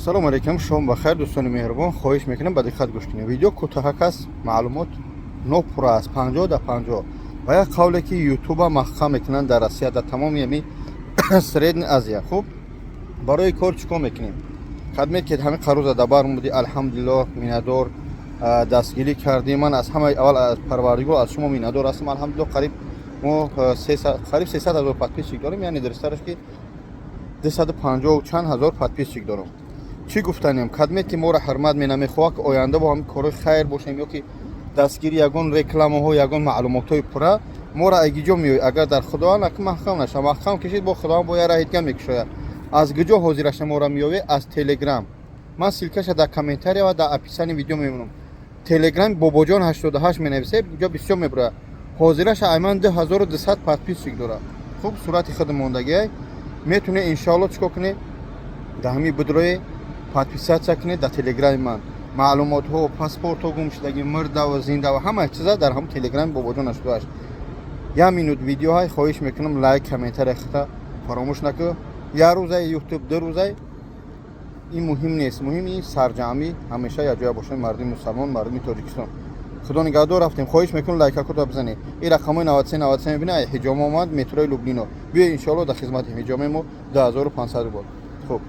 Салому алейкум, шом бахайр, дӯстони меҳрубон. Хоҳиш мекунам, ба диққат гӯш кунед. Видео кӯтаҳак аст, маълумот нопурра аст, 50 да 50. Ба як қавле ки Ютуба маҳкам мекунанд дар Россия, дар тамоми ами Средний Азия. Хуб, барои кор чӣ кор мекунем? Кадме ки ҳамин қаруза дар бар буди, алҳамдулиллоҳ, миннатдор, дастгирӣ кардем. Ман аз ҳамаи аввал аз Парвардигор, аз шумо миннатдор ҳастам. Алҳамдулиллоҳ, қариб мо қариб 300 000 подписчик дорем, яъне дурусттараш ки 250 чанд ҳазор подписчик дорам. Чӣ гуфтанем? Кадме ки моро ҳурмат менамехоҳад, ки оянда бо ҳамин корҳои хайр бошем ё ки дастгири ягон рекламаҳо, ягон маълумотҳои пурра моро агиҷо меояд. Агар дар Худованд аки маҳкам наша, маҳкам кишид, бо Худованд бо як раҳидга мекушояд. Аз куҷо ҳозираша моро меёвед? Аз Телеграм. Ман ссылка ша дар комментария ва дар описании видео мемонам. Телеграм Бобоҷон 88 менависед, ҷо бисёр мебурад. Ҳозираша айман 2200 подписчик дорад. Хуб, сурати худ мондагиай. Метунед, иншоалло, чӣ кор кунед? Дар ҳамин бидрои подписаться кунед дар Телеграми ман. Маълумотҳо, паспортҳо, гумшудагӣ, мурдаву зиндаву ҳама чиза дар ҳамн Телеграми Бобоҷон 88. Як минут видеоҳай. Хоҳиш мекунам, лайк, комментария хита фаромӯш накун. Як рӯзай Ютуб, 2 рӯзай, ин муҳим нест. Муҳим ин сарҷамъӣ, ҳамеша якҷоя бошем, мардуми мусалмон, мардуми Тоҷикистон. Худо нигаҳдор, рафтем. Хоҳиш мекунам, лайкакото бизанед. Ин рақамҳои 93 93 мебина, ҳиҷома омад, метрои Люблино. Биё, иншоалло, дар хизмати ҳиҷомаи мо 2500 рубл. Хуб.